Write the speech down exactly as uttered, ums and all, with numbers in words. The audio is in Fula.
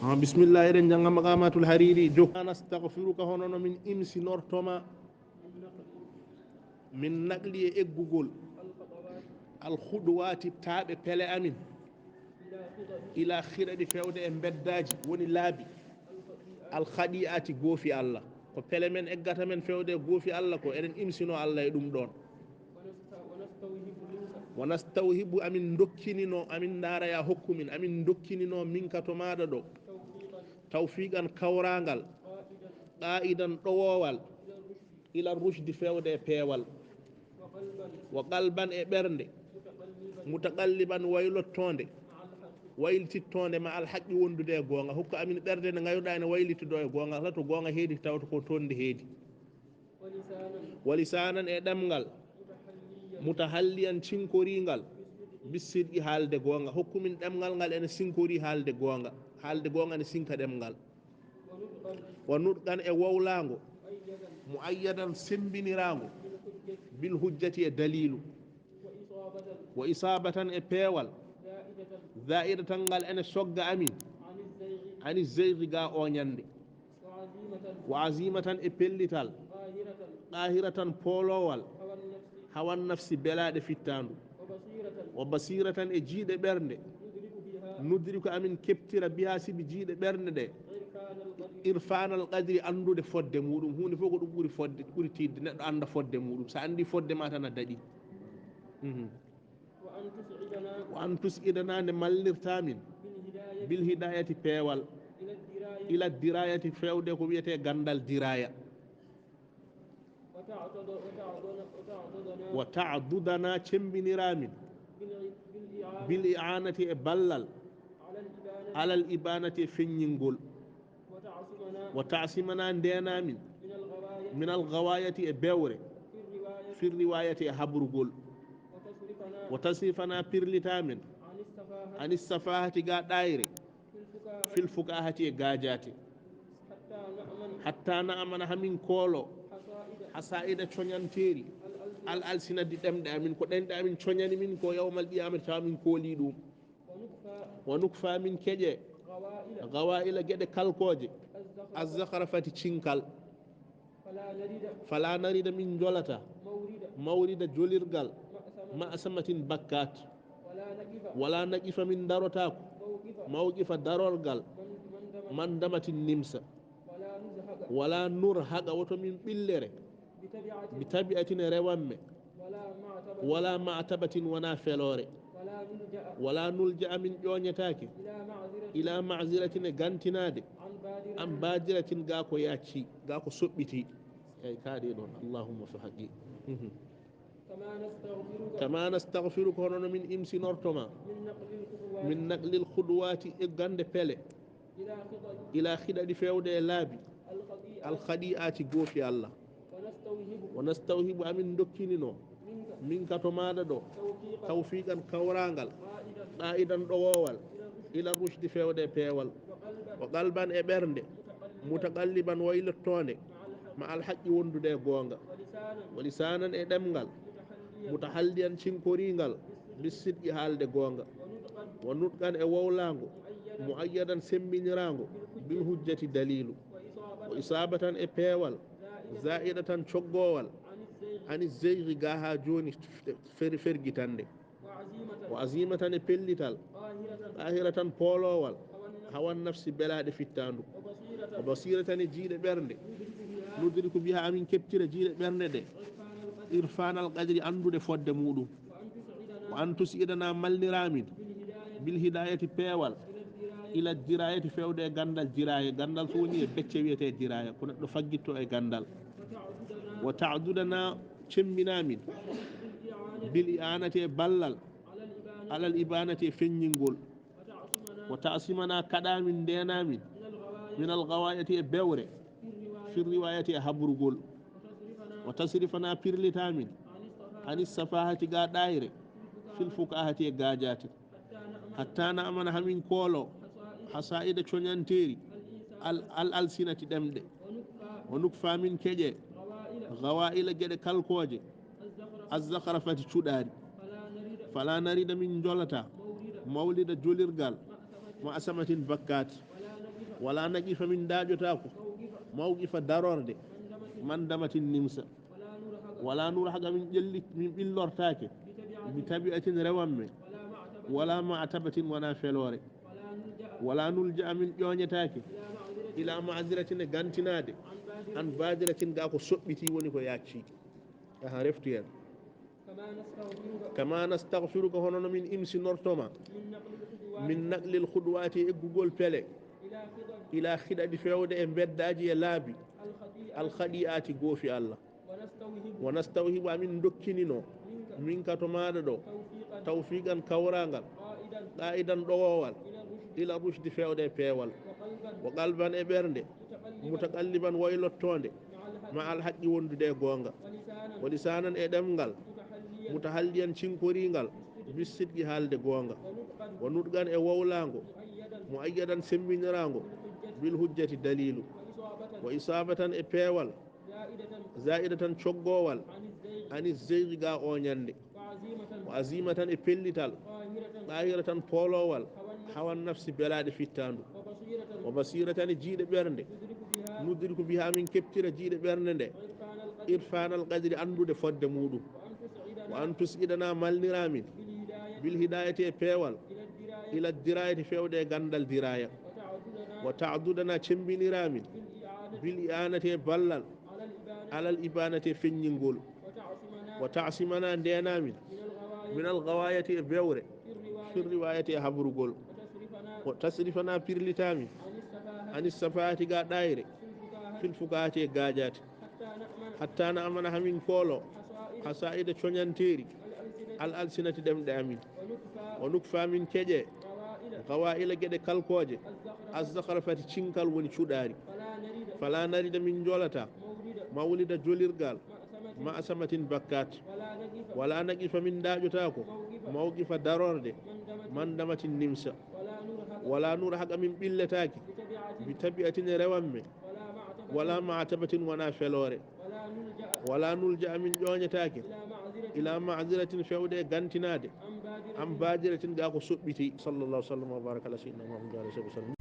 Ah, bismillah, eɗen jannga Maqamatul Hariri. Jok. Nastaghfiruka, hono no min imsinortoma. Min naqli e eggugol. Al khuduwati, taaɓe pele amin. Ila khidaɗi, fewde e mbeddaaji, woni laabi. Al khadi'ati, goofi Allah. Ko pele men eggata men fewde e goofi Allah ko, eɗen imsino Allah e ɗum ɗon. Wa nastawhibu, amin dokkinino, amin ndaara ya hokku min, amin dokkinino minka to maaɗa ɗo. Tawfiqan, kawraangal. Qa'idan, ɗowowal. Ila rushdi, fewde e peewal. Wa qalban, e ɓernde. Mutaqalliban, waylottoonde. Waylitittoonde ma al haqqi, wondude e goonga. Hokku amin ɓernde nde ngayruɗaa ene waylitidoo e goonga. Kala to goonga heedi, tawata ko toon nde heedi. Wa lisanan, e ɗemngal. Mutahalliyan, cinkoriingal. Bisidqi, haalde goonga. Hokku min ɗemngal ngal ene sinkori haalde goonga. Haalde goonga ene sinka ɗemngal. Wa nutqan, e wowlaango. Muayyadan, semmbiniraango. Bil hujjati, e daliilu. Wa isabatan, e peewal. Zaidatan, ngal ene sogga amin. Ani zeygi, ga oñande. Wa azimatan, e pellital. Qahiratan, poolowal. Hawan nafsi, belaaɗe fittaandu. Wa basiratan, e jiiɗe ɓernde. Nudriku, amin keɓtira, biha, sibi jiiɗe ɓernde ɗe. Irfanal qadri, anndude fodde muɗum. Huunde fof ko ɗum ɓuri fodde, ɓuri tiiɗde, neɗɗo annda fodde muɗum. So anndi fodde ma tan a daɗi. Mhm. Wa an tus'idana, nde malnirta min. Bil hidayati, peewal. Ila dirayati, fewde ko wiyetee ganndal diraya. Wa ta'dudana, cemmbinira min. Bil i'anati, e ballal. Alal ibanati, e feññingol. Wa ta'simana, ndeena min. Minal ghawayati, e bewre. Fir riwayati, e habrugol. Wa tasrifana, pirlita min. Anis safahati, ga ɗayre. Fil fukahati, e gajate. Hatta na'mana, hamin koolo. Hasa'ida, coñanteeri. Al alsinati, ɗemɗe amin. Ko ɗemɗe amin coñani min ko, yawmal qiyamati tawa min kooli ɗum. Wa nukfa, min keƴe. Gawa'ila, geɗe kalkooje. Azzakhrafati, cinkal. Fala narida, min njolata. Mawrida, jolirgal. Ma'samatin, bakkat. Wala naqifa, min darotaako. Mawqifa, darorgal. Mandamatin, nimsa. Wala nurhaqa, woto min ɓillere. Bi tabi'atin, rewamme. Wala ma'tabatin, wona feloore. Wala nulja'a, min ƴooñetaake. Ila ma'ziratin, e gantinaade. An badiratin, ga ko yacci, ga ko soɓɓiti. Ay, kaaɗi ɗon. Allahumma fi haqqi. Mhm. Kama nastaghfiruka, hono no min imsinortoma. Min naqlil khudwati, eggande pele. Ila khidaɗi, fewde e laabi. Al khadi'ati, goofi Allah. Wa nastawhibu, amin dokkinino. Minka, to maaɗa ɗo. Tawfiqan, kawraangal. Qa'idan, ɗowowal. Ila rushdi, fewde e peewal. Wa qalban, e ɓernde. Mutaqalliban, waylottoonde. Ma al haqqi, wondude e goonga. Wa lisanan, e ɗemngal. Mutahalliyan, cinkoriingal. Bisidqi, haalde goonga. Wa nutqan, e wowlaango. Muayyadan, semmbiniraango. Bil hujjati, daliilu. Wa isabatan, e peewal. Zaidatan, coggoowal. Ani zeygi, ga haa jooni, fer-, fergitande. Wa azimatan, e pellital. Qahiratan, poolowal. Hawan nafsi, belaaɗe fittaandu. Wa basiratan, e jiiɗe ɓernde. Nudriku biha, amin keɓtira jiiɗe ɓernde ɗe. Irfanal qadri, anndude fodde muɗum. Wa an tus'idana, malnira min. Bil hidayati, peewal. Ila dirayati, fewde e ganndal diraya. Ganndal so woni e becce wiyetee diraya. Ko neɗɗo faggitto e ganndal. Wa ta'dudana, cemmbina min. Bil i'anati, e ballal. Alal ibanati, e feññingol. Wa ta'simana, kaɗa min, ndeena min. Minal ghawayati, e bewre. Fir riwayati, e habrugol. Wa tasrifana, pirlita min. Anis safahati, ga ɗayre. Fil fukahati, e gajate. Hatta na'mana, hamin koolo. Hasa'ida, coñanteeri. Al, al alsinati, ɗemɗe. Wa nukfa, min keƴe. Gawa'ila, geɗe kalkooje. Azzakhrafati, cuɗaari. Fala narida, min njolata. Mawlida, jolirgal. Ma'samatin, bakkat. Wala naqifa, min daaƴotaako. Mawqifa, darorde. Mandamatin, nimsa. Wala nurhaqa, min ƴellit, min ɓillortaake. Bi tabi'atin, rewamme. Wala ma'tabatin, wona feloore. Wala nulja'a, min ƴooñetaake. Ila ma'ziratin, e gantinaade. An badiratin, ga ko soɓɓitii, woni ko yaacci. Aha, reftu heen. Kama nastaghfiruka, hono no min imsinorto ma. Min naqlil khudwati, eggugol pele. Ila khidadi, fewde e mbeddaaji e laabi. Al khadi'ati, goofi Allah. Wa nastawhibu, amin dokkinino. Minka, to maaɗa ɗo. Tawfiqan, kawraangal. Qa'idan, ɗowowal. Ila rushdi, fewde e peewal. Wa qalban, e ɓernde. Mutaqalliban, waylottoonde. Ma al haqqi, wondude e goonga. Wa lisanan, e ɗemngal. Mutahalliyan, cinkoriingal. Bis sidqi, haalde goonga. Wa nutqan, e wowlaango. Muayyadan, sembiniraango. Bil hujjati, daliilu. Wa isabatan, e peewal. Zaidatan, coggoowal. Anis zeygi, ga ooñande. Wa azimatan, e pellital. Qahiratan, poolowal. Hawan nafsi, belaaɗe fittaandu. Wa basiratan, e jiiɗe ɓernde. Nudriku biha, min keɓtira jiiɗe ɓernde nde. Irfanal qadri, anndude fodde muɗum. Wa an tus'idana, malnira min. Bil hidayati, e peewal. Ila dirayati, fewde e ganndal diraya. Wa ta'dudana, cembinira min. Bil i'anati, e ballal. Alal ibanati, e feññingol. Wa ta'simana, ndeena min. Minal ghawayati, e bewre. Fir riwayati, e habrugol. Wa tasrifana, pirlita min. Anis safahati, ga ɗayre. Fil fukahati, e gaajaate. Hatta na'mana, hamin koolo. Hasa'ida, coñanteeri. Al alsinati, ɗemɗe amin. Wa nukfa, min keƴe. Ghawa'ila, geɗe kalkooje. Azzakhrafati, cinkal woni cuɗaari. Fala narida, min jolata. Mawlida, jolirgal. Ma'samatin, bakkat. Wala naqifa, min daaƴotaako. Mawqifa, darorde. Mandamatin, nimsa. Wala nurhaqa, min ɓilletaake. Bi tabi'atin, rewamme. Wala ma'tabatin, wona feloore. Wala nulja'a, min ƴooñetaake. Ila ma'ziratin, fewde e gantinaade. An badiratin, ga ko soɓɓiti. Sallallahu sallam wa baraka ala sayyidina Muhammad wa alihi wa sallam.